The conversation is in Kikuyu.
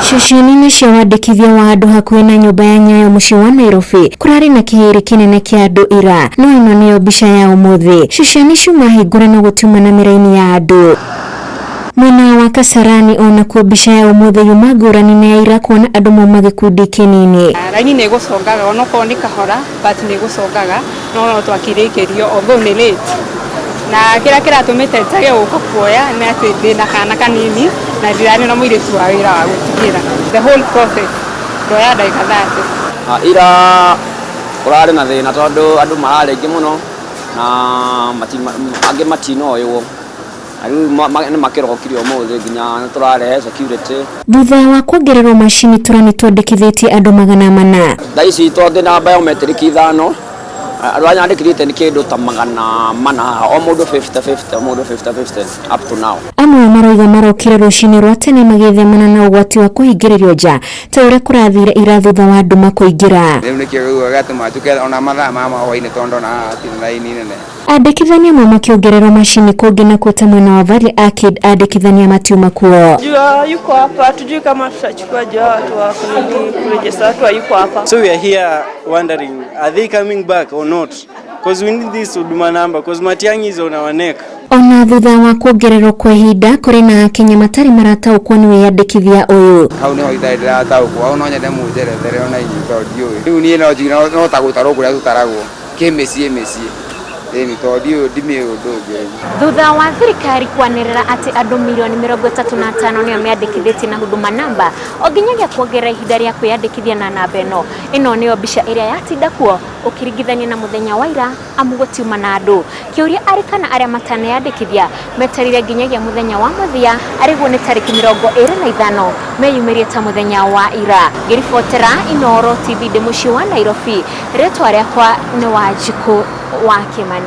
Ceceni-inĩ cia wandĩkithia wa andũ hakuhĩ na nyũmba ya Nyayo mũciĩ wa Nairobi kũrarĩ na kĩhĩrĩ kĩnene kĩa andũ ira, no ĩno nĩyo mbica ya ũmũthĩ. Ceceni ciuma hingũre no gũtiuma na mĩraini ya andũ. Mwena wa Kasarani onakuo mbica ya ũmũthĩ yuma ngũrani na ya ira kuona andũ mauma gĩkundi kĩnini. Raini nĩ ĩgũcongaga onokorwo nĩ kahora, but nĩ ĩgũcongaga, no no twakĩrĩkĩrio although nĩ late. Na kĩrĩa kĩratũmĩte njage gũka kuoya nĩ atĩ ndĩna kana kanini na ndirarĩ na mũirĩtu wa wĩra wa gũtigĩra. The whole process ndoya ndagĩka 30. Ira kũrarĩ na thĩna tondũ andũ mararĩ aingĩ mũno na angĩ matinoywo, na rĩu nĩ makĩrokire ũmũthĩ nginya nĩ tũrarehe security. Thutha wa kuongererwo macini tũra nĩ twandĩkithĩtie andũ 400. Thaa ici twĩ na biometric 5, andũ arĩa nyandĩkithĩtie nĩ kĩndũ ta 400 haha, o mũndũ 50 50, o mũndũ 50 50 up to now. Amwe maroiga marokire rũcinĩ rwa tene magĩthemana na ũgwati wa kũhingĩrĩrio nja ta ũrĩa kũrathire ira thutha wa nduma kũingĩra. Rĩu nĩkĩo rĩu gĩatũma njũke ona mathaa ma hwaĩ-inĩ tondũ ndona haha hatirĩ na raini nene. Andĩkithania amwe makĩongererwo macini kũngĩ nakuo ta mwena wa Valley Arcade andĩkithania matiuma kuo. Jua yuko hapa, hatujui kama tutachukua jua watu wa kunini kuregister watu hayuko hapa. So we are here wondering, are they coming back or not? Because we need this Huduma number, because Matiang'i is on our neck. Ona thutha wa kuongererwo kwa ihinda kũrĩ na akenya matarĩ marataũkwo nĩ wĩyandĩkithia ũyũ. Hau nĩho itarĩ ndĩrataũkwo, hau no nyende mũnjerethere ona inyuĩ tondũ ndiũĩ. Rĩu niĩ no njuge no ta gũtarwo kũrĩa tũtaragwo, kĩmĩciĩ mĩciĩ. Ĩni tondũ ndiũĩ ndimĩũĩ ũndũ ũngĩ. Thutha wa thirikari kwanĩrĩra atĩ andũ mirioni 35 nĩo meandĩkithĩtie na Huduma Namba o nginyagia kuongerera ihinda rĩa kwĩyandĩkithia na namba ĩno, ĩno nĩyo mbica ĩrĩa yatinda kuo ũkĩringithania na mũthenya wa ira amu gũtiuma na andũ. Kĩũria arĩ kana arĩa mataneyandĩkithia meterire nginyagia mũthenya wa mũthia arĩguo nĩ tarĩki 25 meyumĩrie ta mũthenya wa ira. Ngĩribotera Inooro TV ndĩ mũciĩ wa Nairobi, rĩtwa rĩakwa nĩ Wanjikũ wa Kĩmani.